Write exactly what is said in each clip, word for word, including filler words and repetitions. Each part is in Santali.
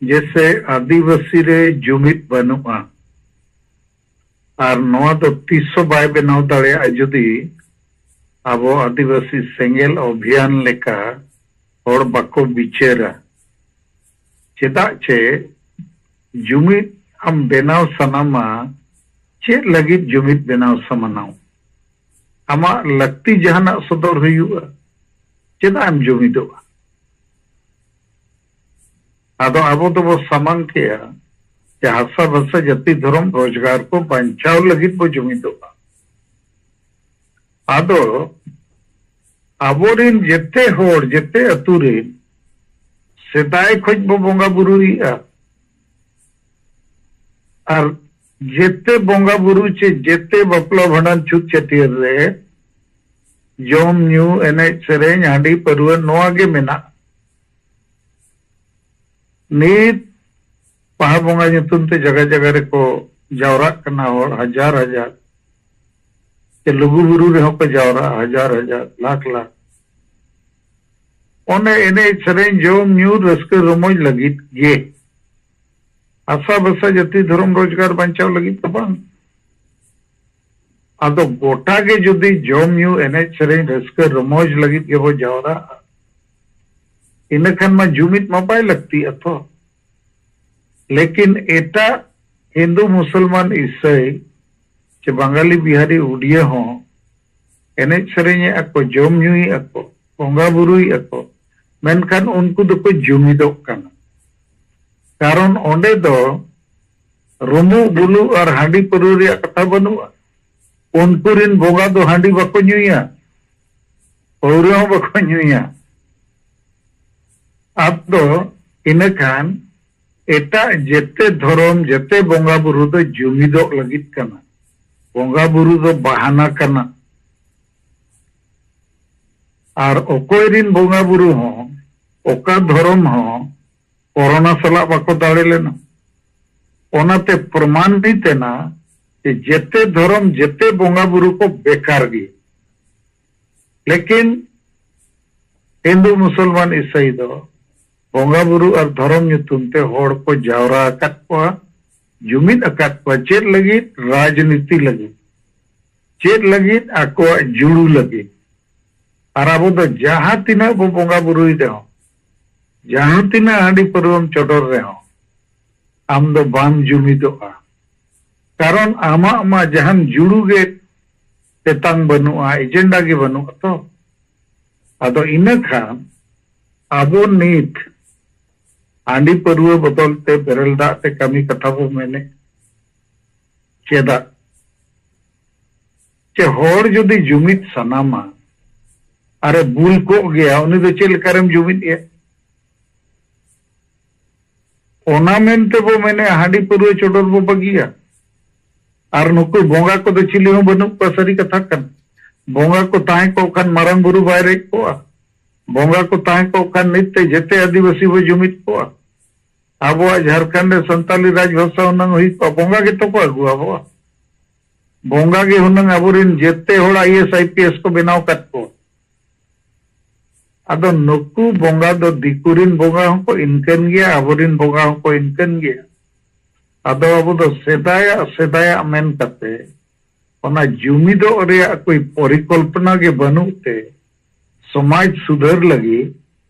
ᱡᱮᱥᱮ ᱟᱹᱫᱤᱵᱟᱹᱥᱤ ᱨᱮ ᱡᱩᱢᱤᱫ ᱵᱟᱹᱱᱩᱜᱼᱟ, ᱟᱨ ᱱᱚᱣᱟ ᱫᱚ ᱛᱤᱥ ᱦᱚᱸ ᱵᱟᱭ ᱵᱮᱱᱟᱣ ᱫᱟᱲᱮᱭᱟᱜᱼᱟ ᱡᱩᱫᱤ ᱟᱵᱚ ᱟᱹᱫᱤᱵᱟᱹᱥᱤ ᱥᱮᱸᱜᱮᱞ ᱚᱵᱷᱤᱭᱟᱱ ᱞᱮᱠᱟ ᱦᱚᱲ ᱵᱟᱠᱚ ᱵᱤᱪᱟᱹᱨᱟ᱾ ᱪᱮᱫᱟᱜ ᱪᱮ ᱡᱩᱢᱤᱫ ᱟᱢ ᱵᱮᱱᱟᱣ ᱥᱟᱱᱟᱢᱟ, ᱪᱮᱫ ᱞᱟᱹᱜᱤᱫ ᱡᱩᱢᱤᱫ ᱵᱮᱱᱟᱣ ᱥᱟᱱᱟᱢ? ᱟᱢᱟᱜ ᱞᱟᱹᱠᱛᱤ ᱡᱟᱦᱟᱱᱟᱜ ᱥᱚᱫᱚᱨ ᱦᱩᱭᱩᱜᱼᱟ, ᱪᱮᱫᱟᱜ ᱮᱢ ᱡᱩᱢᱤᱫᱚᱜᱼᱟ? ᱟᱫᱚ ᱟᱵᱚ ᱫᱚᱵᱚ ᱥᱟᱢᱟᱝ ᱠᱮᱜᱼᱟ ᱡᱮ ᱦᱟᱥᱟ ᱵᱷᱟᱥᱟ ᱡᱟᱹᱛᱤ ᱫᱷᱚᱨᱚᱢ ᱨᱳᱡᱽᱜᱟᱨ ᱠᱚ ᱵᱟᱧᱪᱟᱣ ᱞᱟᱹᱜᱤᱫ ᱵᱚ ᱡᱩᱢᱤᱫᱚᱜᱼᱟ᱾ ᱟᱫᱚ ᱟᱵᱚᱨᱤᱱ ᱡᱮᱛᱮ ᱦᱚᱲ, ᱡᱮᱛᱮ ᱟᱹᱛᱩ ᱨᱤᱱ ᱥᱮᱫᱟᱭ ᱠᱷᱚᱡ ᱵᱚ ᱵᱚᱸᱜᱟ ᱵᱩᱨᱩᱭᱮᱜᱼᱟ᱾ ᱟᱨ ᱡᱮᱛᱮ ᱵᱚᱸᱜᱟ ᱵᱩᱨᱩ ᱪᱮ ᱡᱮᱛᱮ ᱵᱟᱯᱞᱟ ᱵᱷᱟᱸᱰᱟᱱ ᱪᱷᱩᱛ ᱪᱷᱟᱹᱴᱭᱟᱹᱨ ᱨᱮ ᱡᱚᱢ ᱧᱩ, ᱮᱱᱮᱡ ᱥᱮᱨᱮᱧ, ᱦᱟᱺᱰᱤ ᱯᱟᱹᱨᱣᱟᱹ ᱱᱚᱣᱟ ᱜᱮ ᱢᱮᱱᱟᱜᱼᱟ᱾ ᱱᱤᱛ ᱵᱟᱦᱟ ᱵᱚᱸᱜᱟ ᱧᱩᱛᱩᱢ ᱛᱮ ᱡᱟᱭᱜᱟ ᱡᱟᱭᱜᱟ ᱨᱮᱠᱚ ᱡᱟᱣᱨᱟᱜ ᱠᱟᱱᱟ ᱦᱚᱲ ᱦᱟᱡᱟᱨ ᱦᱟᱡᱟᱨ᱾ ᱥᱮ ᱞᱩᱜᱩ ᱵᱩᱨᱩ ᱨᱮᱦᱚᱸ ᱠᱚ ᱡᱟᱣᱨᱟᱜᱼᱟ ᱦᱟᱡᱟᱨ ᱦᱟᱡᱟᱨ, ᱞᱟᱠᱷ ᱞᱟᱠᱷ᱾ ᱚᱱᱮ ᱮᱱᱮᱡ ᱥᱮᱨᱮᱧ, ᱡᱚᱢ ᱧᱩ, ᱨᱟᱹᱥᱠᱟᱹ ᱨᱚᱢᱚᱡᱽ ᱞᱟᱹᱜᱤᱫ ᱜᱮ᱾ ᱦᱟᱥᱟ ᱵᱷᱟᱥᱟ ᱡᱟᱹᱛᱤ ᱫᱷᱚᱨᱚᱢ ᱨᱳᱡᱽᱜᱟᱨ ᱵᱟᱧᱪᱟᱣ ᱞᱟᱹᱜᱤᱫ ᱫᱚ ᱵᱟᱝ᱾ ᱟᱫᱚ ᱜᱚᱴᱟ ᱜᱮ ᱡᱩᱫᱤ ᱡᱚᱢ ᱧᱩ, ᱮᱱᱮᱡ ᱥᱮᱨᱮᱧ, ᱨᱟᱹᱥᱠᱟᱹ ᱨᱚᱢᱚᱡᱽ ᱞᱟᱹᱜᱤᱫ ᱜᱮᱵᱚ ᱡᱟᱣᱨᱟᱜᱼᱟ, ᱤᱱᱟᱹ ᱠᱷᱟᱱ ᱢᱟ ᱡᱩᱢᱤᱫ ᱢᱟ ᱵᱟᱭ ᱞᱟᱹᱠᱛᱤᱜᱼᱟ ᱛᱚ᱾ ᱞᱮᱠᱤᱱ ᱮᱴᱟᱜ ᱦᱤᱱᱫᱩ, ᱢᱩᱥᱚᱞᱢᱟᱱ, ᱤᱥᱟᱹᱭ ᱪᱮ ᱵᱟᱝᱜᱟᱞᱤ, ᱵᱤᱦᱟᱨᱤ, ᱩᱰᱤᱭᱟᱹ ᱦᱚᱸ ᱮᱱᱮᱡ ᱥᱮᱨᱮᱧᱮᱜᱼᱟ ᱠᱚ, ᱡᱚᱢ ᱧᱩᱭᱮᱜᱼᱟ ᱠᱚ, ᱵᱚᱸᱜᱟ ᱵᱩᱨᱩᱭᱮᱜᱼᱟ ᱠᱚ, ᱢᱮᱱᱠᱷᱟᱱ ᱩᱱᱠᱩ ᱫᱚᱠᱚ ᱡᱩᱢᱤᱫᱚᱜ ᱠᱟᱱᱟ᱾ ᱠᱟᱨᱚᱱ ᱚᱸᱰᱮ ᱫᱚ ᱨᱩᱢᱩᱜ ᱵᱩᱞᱩᱜ ᱟᱨ ᱦᱟᱺᱰᱤ ᱯᱟᱹᱨᱣᱟᱹ ᱨᱮᱭᱟᱜ ᱠᱟᱛᱷᱟ ᱵᱟᱹᱱᱩᱜᱼᱟ᱾ ᱩᱱᱠᱩ ᱨᱤᱱ ᱵᱚᱸᱜᱟ ᱫᱚ ᱦᱟᱺᱰᱤ ᱵᱟᱠᱚ ᱧᱩᱭᱟ, ᱯᱟᱹᱣᱨᱟᱹ ᱦᱚᱸ ᱵᱟᱠᱚ ᱧᱩᱭᱟ᱾ ᱟᱫᱚ ᱤᱱᱟᱹ ᱠᱷᱟᱱ ᱮᱴᱟᱜ ᱡᱮᱛᱮ ᱫᱷᱚᱨᱚᱢ, ᱡᱮᱛᱮ ᱵᱚᱸᱜᱟ ᱵᱩᱨᱩ ᱫᱚ ᱡᱩᱢᱤᱫᱚᱜ ᱞᱟᱹᱜᱤᱫ ᱠᱟᱱᱟ᱾ ᱵᱚᱸᱜᱟ ᱵᱩᱨᱩ ᱫᱚ ᱵᱟᱦᱟᱱᱟ ᱠᱟᱱᱟ᱾ ᱟᱨ ᱚᱠᱚᱭ ᱨᱤᱱ ᱵᱚᱸᱜᱟ ᱵᱩᱨᱩ ᱦᱚᱸ, ᱚᱠᱟ ᱫᱷᱚᱨᱚᱢ ᱦᱚᱸ ᱠᱚᱨᱳᱱᱟ ᱥᱟᱞᱟᱜ ᱵᱟᱠᱚ ᱫᱟᱲᱮ ᱞᱮᱱᱟ᱾ ᱚᱱᱟᱛᱮ ᱯᱨᱚᱢᱟᱱᱤᱛ ᱮᱱᱟ ᱡᱮ ᱡᱮᱛᱮ ᱫᱷᱚᱨᱚᱢ, ᱡᱮᱛᱮ ᱵᱚᱸᱜᱟ ᱵᱩᱨᱩ ᱠᱚ ᱵᱮᱠᱟᱨ ᱜᱮᱭᱟ᱾ ᱞᱮᱠᱤᱱ ᱦᱤᱱᱫᱩ, ᱢᱩᱥᱚᱞᱢᱟᱱ, ᱤᱥᱟᱹᱭ ᱫᱚ ᱵᱚᱸᱜᱟ ᱵᱩᱨᱩ ᱟᱨ ᱫᱷᱚᱨᱚᱢ ᱧᱩᱛᱩᱢ ᱛᱮ ᱦᱚᱲ ᱠᱚ ᱡᱟᱣᱨᱟ ᱟᱠᱟᱫ ᱠᱚᱣᱟ, ᱡᱩᱢᱤᱫ ᱟᱠᱟᱫ ᱠᱚᱣᱟ᱾ ᱪᱮᱫ ᱞᱟᱹᱜᱤᱫ? ᱨᱟᱡᱽᱱᱤᱛᱤ ᱞᱟᱹᱜᱤᱫ᱾ ᱪᱮᱫ ᱞᱟᱹᱜᱤᱫ? ᱟᱠᱚᱣᱟᱜ ᱡᱩᱲᱩ ᱞᱟᱹᱜᱤᱫ᱾ ᱟᱨ ᱟᱵᱚ ᱫᱚ ᱡᱟᱦᱟᱸ ᱛᱤᱱᱟᱹᱜ ᱵᱚ ᱵᱚᱸᱜᱟ ᱵᱩᱨᱩᱭ ᱨᱮᱦᱚᱸ, ᱡᱟᱦᱟᱸ ᱛᱤᱱᱟᱹᱜ ᱦᱟᱺᱰᱤ ᱯᱟᱹᱨᱣᱟᱹᱢ ᱪᱚᱰᱚᱨ ᱨᱮᱦᱚᱸ, ᱟᱢ ᱫᱚ ᱵᱟᱢ ᱡᱩᱢᱤᱫᱚᱜᱼᱟ᱾ ᱠᱟᱨᱚᱱ ᱟᱢᱟᱜ ᱢᱟ ᱡᱟᱦᱟᱱ ᱡᱩᱲᱩ ᱜᱮ ᱛᱮᱛᱟᱝ ᱵᱟᱹᱱᱩᱜᱼᱟ, ᱮᱡᱮᱱᱰᱟ ᱜᱮ ᱵᱟᱹᱱᱩᱜᱼᱟ ᱛᱚ᱾ ᱟᱫᱚ ᱤᱱᱟᱹ ᱠᱷᱟᱱ ᱟᱵᱚ ᱱᱤᱛ ᱦᱟᱺᱰᱤ ᱯᱟᱹᱨᱣᱟᱹ ᱵᱚᱫᱚᱞ ᱛᱮ ᱵᱮᱨᱮᱞ ᱫᱟᱜ ᱛᱮ ᱠᱟᱹᱢᱤ ᱠᱟᱛᱷᱟ ᱵᱚ ᱢᱮᱱᱮᱫ᱾ ᱪᱮᱫᱟᱜ? ᱪᱮ ᱦᱚᱲ ᱡᱩᱫᱤ ᱡᱩᱢᱤᱫ ᱥᱟᱱᱟᱢᱟ, ᱟᱨᱮ ᱵᱩᱞ ᱠᱚᱜ ᱜᱮᱭᱟ, ᱩᱱᱤ ᱫᱚ ᱪᱮᱫ ᱞᱮᱠᱟᱨᱮᱢ ᱡᱩᱢᱤᱫ ᱮᱭᱟ? ᱚᱱᱟ ᱢᱮᱱᱛᱮ ᱵᱚ ᱢᱮᱱᱮᱫ ᱦᱟᱺᱰᱤ ᱯᱟᱹᱨᱣᱟᱹ ᱪᱚᱰᱚᱨ ᱵᱚ ᱵᱟᱹᱜᱤᱭᱟ᱾ ᱟᱨ ᱱᱩᱠᱩ ᱵᱚᱸᱜᱟ ᱠᱚᱫᱚ ᱪᱤᱞᱤ ᱦᱚᱸ ᱵᱟᱹᱱᱩᱜ ᱠᱚᱣᱟ, ᱥᱟᱹᱨᱤ ᱠᱟᱛᱷᱟ ᱠᱟᱱᱟ᱾ ᱵᱚᱸᱜᱟ ᱠᱚ ᱛᱟᱦᱮᱸ ᱠᱚᱜ ᱠᱷᱟᱱ ᱢᱟᱨᱟᱝ ᱵᱩᱨᱩ ᱵᱟᱭ ᱨᱮᱡ ᱠᱚᱜᱼᱟ᱾ ᱵᱚᱸᱜᱟ ᱠᱚ ᱛᱟᱦᱮᱸ ᱠᱚᱜ ᱠᱷᱟᱱ ᱱᱤᱛ ᱛᱮ ᱡᱮᱛᱮ ᱟᱹᱫᱤᱵᱟᱹᱥᱤ ᱵᱚ ᱡᱩᱢᱤᱫ ᱠᱚᱜᱼᱟ᱾ ᱟᱵᱚᱣᱟᱜ ᱡᱷᱟᱲᱠᱷᱚᱸᱰ ᱨᱮ ᱥᱟᱱᱛᱟᱞᱤ ᱨᱟᱡᱽ ᱵᱷᱟᱥᱟ ᱦᱩᱱᱟᱹᱝ ᱦᱩᱭ ᱠᱚᱜᱼᱟ, ᱵᱚᱸᱜᱟ ᱜᱮᱛᱚ ᱠᱚ ᱟᱹᱜᱩ ᱟᱵᱚᱣᱟ᱾ ᱵᱚᱸᱜᱟ ᱜᱮ ᱦᱩᱱᱟᱹᱝ ᱟᱵᱚᱨᱮᱱ ᱡᱮᱛᱮ ᱦᱚᱲ I A S, I P S ᱠᱚ ᱵᱮᱱᱟᱣ ᱠᱟᱫ ᱠᱚᱣᱟ᱾ ᱟᱫᱚ ᱱᱩᱠᱩ ᱵᱚᱸᱜᱟ ᱫᱚ ᱫᱤᱠᱩ ᱨᱮᱱ ᱵᱚᱸᱜᱟ ᱦᱚᱸᱠᱚ ᱤᱱᱠᱟᱹᱱ ᱜᱮᱭᱟ, ᱟᱵᱚᱨᱮᱱ ᱵᱚᱸᱜᱟ ᱦᱚᱸᱠᱚ ᱤᱱᱠᱟᱹᱱ ᱜᱮᱭᱟ᱾ ᱟᱫᱚ ᱟᱵᱚ ᱫᱚ ᱥᱮᱫᱟᱭᱟᱜ, ᱥᱮᱫᱟᱭᱟᱜ ᱢᱮᱱ ᱠᱟᱛᱮ ᱚᱱᱟ ᱡᱩᱢᱤᱫᱚᱜ ᱨᱮᱭᱟᱜ ᱠᱳᱭ ᱯᱚᱨᱤᱠᱚᱞᱯᱚᱱᱟ ᱜᱮ ᱵᱟᱹᱱᱩᱜ ᱛᱮ, ᱥᱚᱢᱟᱡᱽ ᱥᱩᱫᱷᱟᱹᱨ ᱞᱟᱹᱜᱤᱫ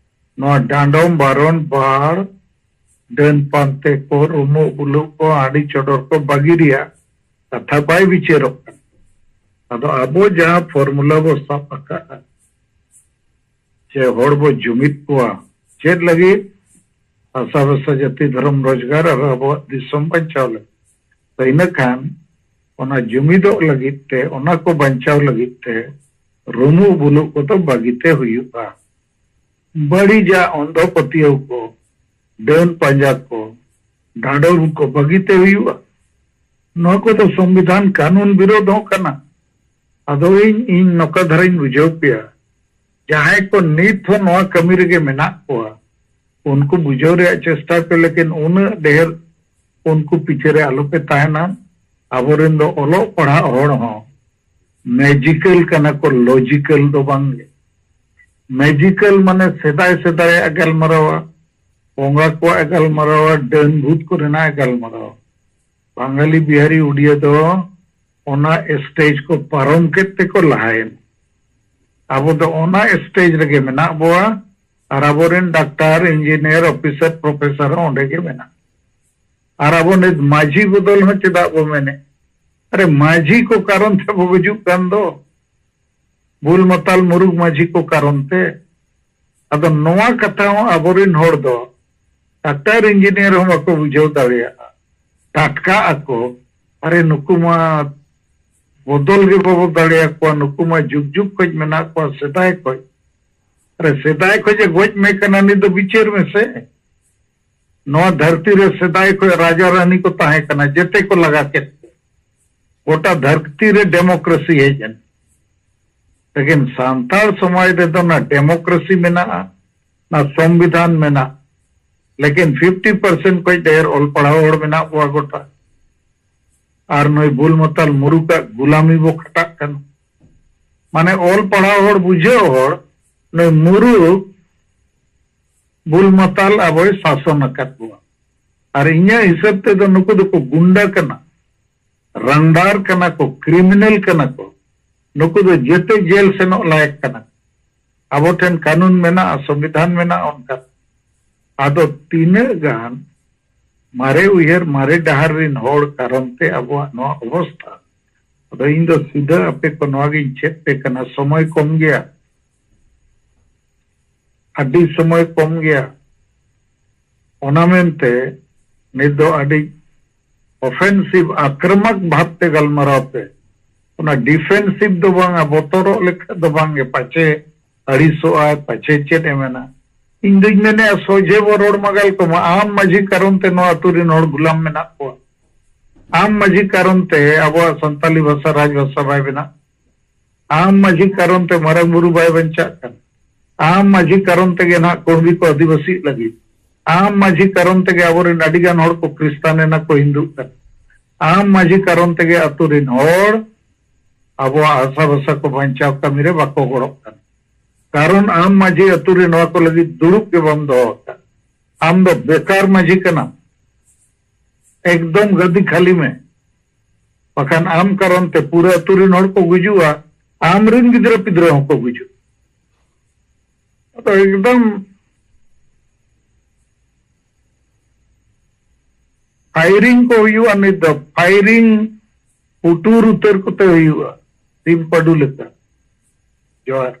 ᱱᱚᱣᱟ ᱰᱟᱸᱰᱚᱢ, ᱵᱟᱨᱚᱱ, ᱵᱟᱲ, ᱰᱟᱹᱱ ᱯᱟᱱᱛᱮ ᱠᱚ, ᱨᱩᱢᱩᱜ ᱵᱩᱞᱩᱜ ᱠᱚ, ᱦᱟᱺᱰᱤ ᱪᱚᱰᱚᱨ ᱠᱚ ᱵᱟᱹᱜᱤ ᱨᱮᱭᱟᱜ ᱠᱟᱛᱷᱟ ᱵᱟᱭ ᱵᱤᱪᱟᱹᱨᱚᱜ ᱠᱟᱱᱟ᱾ ᱟᱫᱚ ᱟᱵᱚ ᱡᱟᱦᱟᱸ ᱯᱷᱚᱨᱢᱩᱞᱟ ᱵᱚ ᱥᱟᱵ ᱟᱠᱟᱫᱼᱟ, ᱡᱮ ᱦᱚᱲ ᱵᱚ ᱡᱩᱢᱤᱫ ᱠᱚᱣᱟ, ᱪᱮᱫ ᱞᱟᱹᱜᱤᱫ? ᱦᱟᱥᱟ ᱵᱷᱟᱥᱟ, ᱡᱟᱹᱛᱤ, ᱫᱷᱚᱨᱚᱢ, ᱨᱳᱡᱽᱜᱟᱨ ᱟᱨ ᱟᱵᱚᱣᱟᱜ ᱫᱤᱥᱚᱢ ᱵᱟᱧᱪᱟᱣ ᱞᱟᱹᱜᱤᱫ᱾ ᱛᱚ ᱤᱱᱟᱹ ᱠᱷᱟᱱ ᱚᱱᱟ ᱡᱩᱢᱤᱫᱚᱜ ᱞᱟᱹᱜᱤᱫ ᱛᱮ, ᱚᱱᱟ ᱠᱚ ᱵᱟᱧᱪᱟᱣ ᱞᱟᱹᱜᱤᱫ ᱛᱮ ᱨᱩᱢᱩᱜ ᱵᱩᱞᱩᱜ ᱠᱚᱫᱚ ᱵᱟᱹᱜᱤ ᱛᱮ ᱦᱩᱭᱩᱜᱼᱟ᱾ ᱵᱟᱹᱲᱤᱡᱟᱜ ᱚᱱᱫᱷᱚ ᱯᱟᱹᱛᱭᱟᱹᱣ ᱠᱚ, ᱰᱟᱹᱱ ᱯᱟᱸᱡᱟ ᱠᱚ, ᱰᱟᱸᱰᱚᱢ ᱠᱚ ᱵᱟᱹᱜᱤ ᱛᱮ ᱦᱩᱭᱩᱜᱼᱟ᱾ ᱱᱚᱣᱟ ᱠᱚᱫᱚ ᱥᱚᱝᱵᱤᱫᱷᱟᱱ ᱠᱟᱹᱱᱩᱱ ᱵᱤᱨᱳᱫᱷ ᱦᱚᱸ ᱠᱟᱱᱟ᱾ ᱟᱫᱚ ᱤᱧ, ᱤᱧ ᱱᱚᱝᱠᱟ ᱫᱷᱟᱨᱟᱧ ᱵᱩᱡᱷᱟᱹᱣ ᱯᱮᱭᱟ, ᱡᱟᱦᱟᱸᱭ ᱠᱚ ᱱᱤᱛ ᱦᱚᱸ ᱱᱚᱣᱟ ᱠᱟᱹᱢᱤ ᱨᱮᱜᱮ ᱢᱮᱱᱟᱜ ᱠᱚᱣᱟ, ᱩᱱᱠᱩ ᱵᱩᱡᱷᱟᱹᱣ ᱨᱮᱭᱟᱜ ᱪᱮᱥᱴᱟᱭ ᱯᱮ, ᱞᱮᱠᱤᱱ ᱩᱱᱟᱹᱜ ᱰᱷᱮᱨ ᱩᱱᱠᱩ ᱯᱤᱪᱷᱟᱹ ᱨᱮ ᱟᱞᱚᱯᱮ ᱛᱟᱦᱮᱱᱟ᱾ ᱟᱵᱚᱨᱮᱱ ᱫᱚ ᱚᱞᱚᱜ ᱯᱟᱲᱦᱟᱜ ᱦᱚᱲ ᱦᱚᱸ ᱢᱮᱡᱤᱠᱟᱞ ᱠᱟᱱᱟ ᱠᱚ, ᱞᱚᱡᱤᱠᱟᱞ ᱫᱚ ᱵᱟᱝ ᱜᱮ᱾ ᱢᱮᱡᱤᱠᱟᱞ ᱢᱟᱱᱮ ᱥᱮᱫᱟᱭ ᱥᱮᱫᱟᱭᱟᱜ ᱜᱟᱞᱢᱟᱨᱟᱣᱟ, ᱵᱚᱸᱜᱟ ᱠᱚᱣᱟᱜ ᱮ ᱜᱟᱞᱢᱟᱨᱟᱣᱟ, ᱰᱟᱹᱱ ᱵᱷᱩᱛ ᱠᱚᱨᱮᱱᱟᱜ ᱮ ᱜᱟᱞᱢᱟᱨᱟᱣᱟ᱾ ᱵᱟᱝᱜᱟᱞᱤ ᱵᱤᱦᱟᱨᱤ ᱩᱰᱤᱭᱟ ᱫᱚ ᱚᱱᱟ ᱥᱴᱮᱡ ᱠᱚ ᱯᱟᱨᱚᱢ ᱠᱮᱫ ᱛᱮᱠᱚ ᱞᱟᱦᱟᱭᱮᱱᱟ᱾ ᱟᱵᱚ ᱫᱚ ᱚᱱᱟ ᱥᱴᱮᱡ ᱨᱮᱜᱮ ᱢᱮᱱᱟᱜ ᱵᱚᱣᱟ, ᱟᱨ ᱟᱵᱚᱨᱮᱱ ᱰᱟᱠᱛᱟᱨ, ᱤᱧᱡᱤᱱᱤᱭᱟᱨ, ᱚᱯᱷᱤᱥᱟᱨ, ᱯᱨᱚᱯᱷᱮᱥᱟᱨ ᱦᱚᱸ ᱚᱸᱰᱮ ᱜᱮ ᱢᱮᱱᱟᱜ᱾ ᱟᱨ ᱟᱵᱚ ᱱᱤᱛ ᱢᱟᱹᱡᱷᱤ ᱵᱚᱫᱚᱞ ᱦᱚᱸ ᱪᱮᱫᱟᱜ ᱵᱚ ᱢᱮᱱᱮᱫ? ᱟᱨᱮ, ᱢᱟᱹᱡᱷᱤ ᱠᱚ ᱠᱟᱨᱚᱱ ᱛᱮ ᱵᱚ ᱜᱩᱡᱩᱜ ᱠᱟᱱ ᱫᱚ, ᱵᱩᱞ ᱢᱟᱛᱟᱞ ᱢᱩᱨᱩᱠ ᱢᱟᱹᱡᱷᱤ ᱠᱚ ᱠᱟᱨᱚᱱ ᱛᱮ᱾ ᱟᱫᱚ ᱱᱚᱣᱟ ᱠᱟᱛᱷᱟ ᱦᱚᱸ ᱟᱵᱚᱨᱮᱱ ᱦᱚᱲ ᱫᱚ ᱰᱟᱠᱛᱟᱨ ᱤᱧᱡᱤᱱᱤᱭᱟᱨ ᱦᱚᱸ ᱵᱟᱠᱚ ᱵᱩᱡᱷᱟᱹᱣ ᱫᱟᱲᱮᱭᱟᱜᱼᱟ᱾ ᱴᱟᱴᱠᱟ ᱟᱠᱚ, ᱟᱨᱮ, ᱱᱩᱠᱩ ᱢᱟ ᱵᱚᱫᱚᱞ ᱜᱮ ᱵᱟᱵᱚ ᱫᱟᱲᱮᱭᱟᱠᱚᱣᱟ, ᱱᱩᱠᱩ ᱢᱟ ᱡᱩᱜᱽ ᱡᱩᱜᱽ ᱠᱷᱚᱡ ᱢᱮᱱᱟᱜ ᱠᱚᱣᱟ, ᱥᱮᱫᱟᱭ ᱠᱷᱚᱡ᱾ ᱟᱨᱮ, ᱥᱮᱫᱟᱭ ᱠᱷᱚᱡ ᱮ ᱜᱚᱡ ᱢᱮ ᱠᱟᱱᱟ, ᱱᱤᱛ ᱫᱚ ᱵᱤᱪᱟᱹᱨ ᱢᱮᱥᱮ᱾ ᱱᱚᱣᱟ ᱫᱷᱟᱹᱨᱛᱤ ᱨᱮ ᱥᱮᱫᱟᱭ ᱠᱷᱚᱡ ᱨᱟᱡᱟ ᱨᱟᱱᱤ ᱠᱚ ᱛᱟᱦᱮᱸ ᱠᱟᱱᱟ, ᱡᱮᱛᱮ ᱠᱚ ᱞᱟᱜᱟ ᱠᱮᱫ ᱠᱚ᱾ ᱜᱚᱴᱟ ᱫᱷᱟᱹᱨᱛᱤ ᱨᱮ ᱰᱮᱢᱳᱠᱨᱮᱥᱤ ᱦᱮᱡ ᱮᱱ᱾ ᱞᱮᱠᱤᱱ ᱥᱟᱱᱛᱟᱲ ᱥᱚᱢᱟᱡᱽ ᱨᱮᱫᱚ ᱚᱱᱟ ᱰᱮᱢᱳᱠᱨᱮᱥᱤ ᱢᱮᱱᱟᱜᱼᱟ, ᱚᱱᱟ ᱥᱚᱝᱵᱤᱫᱷᱟᱱ ᱢᱮᱱᱟᱜᱼᱟ, ᱞᱮᱠᱤᱱ ᱯᱷᱤᱯᱴᱤ ᱯᱟᱨᱥᱮᱱᱴ ᱠᱷᱚᱡ ᱰᱷᱮᱨ ᱚᱞ ᱯᱟᱲᱦᱟᱣ ᱦᱚᱲ ᱢᱮᱱᱟᱜ ᱵᱚᱣᱟ ᱜᱚᱴᱟ᱾ ᱟᱨ ᱱᱩᱭ ᱵᱩᱞ ᱢᱟᱛᱟᱞ ᱢᱩᱨᱩᱠᱟᱜ ᱜᱩᱞᱟᱢᱤ ᱵᱚ ᱠᱷᱟᱴᱟᱜ ᱠᱟᱱᱟ᱾ ᱢᱟᱱᱮ, ᱚᱞ ᱯᱟᱲᱦᱟᱣ ᱦᱚᱲ, ᱵᱩᱡᱷᱟᱹᱣ ᱦᱚᱲ, ᱱᱩᱭ ᱢᱩᱨᱩᱠ ᱵᱩᱞ ᱢᱟᱛᱟᱞ ᱟᱵᱚᱭ ᱥᱟᱥᱚᱱ ᱟᱠᱟᱫ ᱵᱚᱣᱟ᱾ ᱟᱨ ᱤᱧᱟᱹᱜ ᱦᱤᱥᱟᱹᱵ ᱛᱮᱫᱚ ᱱᱩᱠᱩ ᱫᱚᱠᱚ ᱜᱩᱱᱰᱟ ᱠᱟᱱᱟ, ᱨᱟᱝᱰᱟᱨ ᱠᱟᱱᱟ ᱠᱚ, ᱠᱨᱤᱢᱤᱱᱟᱞ ᱠᱟᱱᱟ ᱠᱚ᱾ ᱱᱩᱠᱩ ᱫᱚ ᱡᱮᱛᱮ ᱡᱮᱞ ᱥᱮᱱᱚᱜ ᱞᱟᱭᱮᱠ ᱠᱟᱱᱟ᱾ ᱟᱵᱚ ᱴᱷᱮᱱ ᱠᱟᱹᱱᱩᱱ ᱢᱮᱱᱟᱜᱼᱟ, ᱥᱚᱝᱵᱤᱫᱷᱟᱱ ᱢᱮᱱᱟᱜᱼᱟ, ᱚᱱᱠᱟ᱾ ᱟᱫᱚ ᱛᱤᱱᱟᱹᱜ ᱜᱟᱱ ᱢᱟᱨᱮ ᱩᱭᱦᱟᱹᱨ, ᱢᱟᱨᱮ ᱰᱟᱦᱟᱨ ᱨᱤᱱ ᱦᱚᱲ ᱠᱟᱨᱚᱱ ᱛᱮ ᱟᱵᱚᱣᱟᱜ ᱱᱚᱣᱟ ᱚᱵᱚᱥᱛᱷᱟ᱾ ᱟᱫᱚ ᱤᱧ ᱫᱚ ᱥᱤᱫᱷᱟᱹ ᱟᱯᱮ ᱠᱚ ᱱᱚᱣᱟ ᱜᱤᱧ ᱪᱮᱫ ᱯᱮ ᱠᱟᱱᱟ, ᱥᱚᱢᱚᱭ ᱠᱚᱢ ᱜᱮᱭᱟ, ᱟᱹᱰᱤ ᱥᱚᱢᱚᱭ ᱠᱚᱢ ᱜᱮᱭᱟ᱾ ᱚᱱᱟ ᱢᱮᱱᱛᱮ ᱱᱤᱛ ᱫᱚ ᱟᱹᱰᱤ ᱚᱯᱷᱮᱱᱥᱤᱵᱷ, ᱟᱠᱨᱚᱢᱚᱠ ᱵᱷᱟᱵᱽ ᱛᱮ ᱜᱟᱞᱢᱟᱨᱟᱣ ᱯᱮ᱾ ᱚᱱᱟ ᱰᱤᱯᱷᱮᱱᱥᱤᱵᱷ ᱫᱚ ᱵᱟᱝᱟ, ᱵᱚᱛᱚᱨᱚᱜ ᱞᱮᱠᱟ ᱫᱚ ᱵᱟᱝᱜᱮ, ᱯᱟᱪᱮ ᱟᱹᱲᱤᱥᱚᱜᱼᱟᱭ, ᱯᱟᱪᱮ ᱪᱮᱫ ᱮ ᱢᱮᱱᱟ᱾ ᱤᱧ ᱫᱩᱧ ᱢᱮᱱᱮᱫᱼᱟ, ᱥᱚᱡᱷᱮ ᱵᱚ ᱨᱚᱲ ᱢᱟᱜᱟᱞ ᱠᱚᱢᱟ᱾ ᱟᱢ ᱢᱟᱹᱡᱷᱤ ᱠᱟᱨᱚᱱ ᱛᱮ ᱱᱚᱣᱟ ᱟᱹᱛᱩ ᱨᱤᱱ ᱦᱚᱲ ᱜᱩᱞᱟᱢ ᱢᱮᱱᱟᱜ ᱠᱚᱣᱟ᱾ ᱟᱢ ᱢᱟᱹᱡᱷᱤ ᱠᱟᱨᱚᱱ ᱛᱮ ᱟᱵᱚᱣᱟᱜ ᱥᱟᱱᱛᱟᱞᱤ ᱵᱷᱟᱥᱟ ᱨᱟᱡᱽ ᱵᱷᱟᱥᱟ ᱵᱟᱭ ᱵᱮᱱᱟᱜ᱾ ᱟᱢ ᱢᱟᱹᱡᱷᱤ ᱠᱟᱨᱚᱱ ᱛᱮ ᱢᱟᱨᱟᱝ ᱵᱩᱨᱩ ᱵᱟᱭ ᱵᱟᱧᱪᱟᱜ ᱠᱟᱱᱟ᱾ ᱟᱢ ᱢᱟᱹᱡᱷᱤ ᱠᱟᱨᱚᱱ ᱛᱮᱜᱮ ᱱᱟᱦᱟᱜ ᱠᱩᱲᱢᱤ ᱠᱚ ᱟᱹᱫᱤᱵᱟᱹᱥᱤᱜ ᱞᱟᱹᱜᱤᱫ᱾ ᱟᱢ ᱢᱟᱹᱡᱷᱤ ᱠᱟᱨᱚᱱ ᱛᱮᱜᱮ ᱟᱵᱚᱨᱮᱱ ᱟᱹᱰᱤ ᱜᱟᱱ ᱦᱚᱲ ᱠᱚ ᱠᱷᱨᱤᱥᱴᱟᱱ ᱮᱱᱟ ᱠᱚ, ᱦᱤᱱᱫᱩᱜ ᱠᱟᱱᱟ᱾ ᱟᱢ ᱢᱟᱹᱡᱷᱤ ᱠᱟᱨᱚᱱ ᱛᱮᱜᱮ ᱟᱹᱛᱩ ᱨᱤᱱ ᱦᱚᱲ ᱟᱵᱚᱣᱟᱜ ᱦᱟᱥᱟ ᱵᱷᱟᱥᱟ ᱠᱚ ᱵᱟᱧᱪᱟᱣ ᱠᱟᱹᱢᱤ ᱨᱮ ᱵᱟᱠᱚ ᱜᱚᱲᱚᱜ ᱠᱟᱱᱟ᱾ ᱠᱟᱨᱚᱱ ᱟᱢ ᱢᱟᱹᱡᱷᱤ ᱟᱹᱛᱩ ᱨᱮ ᱱᱚᱣᱟ ᱠᱚ ᱞᱟᱹᱜᱤᱫ ᱫᱩᱲᱩᱵ ᱜᱮ ᱵᱟᱢ ᱫᱚᱦᱚ ᱟᱠᱟᱫ᱾ ᱟᱢ ᱫᱚ ᱵᱮᱠᱟᱨ ᱢᱟᱹᱡᱷᱤ ᱠᱟᱱᱟᱢ, ᱮᱠᱫᱚᱢ ᱜᱟᱹᱫᱤ ᱠᱷᱟᱹᱞᱤ ᱢᱮ, ᱵᱟᱠᱷᱟᱱ ᱟᱢ ᱠᱟᱨᱚᱱ ᱛᱮ ᱯᱩᱨᱟᱹ ᱟᱹᱛᱩ ᱨᱮᱱ ᱦᱚᱲ ᱠᱚ ᱜᱩᱡᱩᱜᱼᱟ, ᱟᱢ ᱨᱮᱱ ᱜᱤᱫᱽᱨᱟᱹ ᱯᱤᱫᱽᱨᱟᱹ ᱦᱚᱸᱠᱚ ᱜᱩᱡᱩᱜᱼᱟ᱾ ᱟᱫᱚ ᱮᱠᱫᱚᱢ ᱯᱷᱟᱭᱨᱤᱝ ᱠᱚ ᱦᱩᱭᱩᱜᱼᱟ, ᱱᱤᱛ ᱫᱚ ᱯᱷᱟᱭᱨᱤᱝ ᱯᱩᱴᱩᱨ ᱩᱛᱟᱹᱨ ᱠᱚᱛᱮ ᱦᱩᱭᱩᱜᱼᱟ, ᱥᱤᱢ ᱯᱟᱹᱰᱩ ᱞᱮᱠᱟ᱾ ᱡᱚᱦᱟᱨ᱾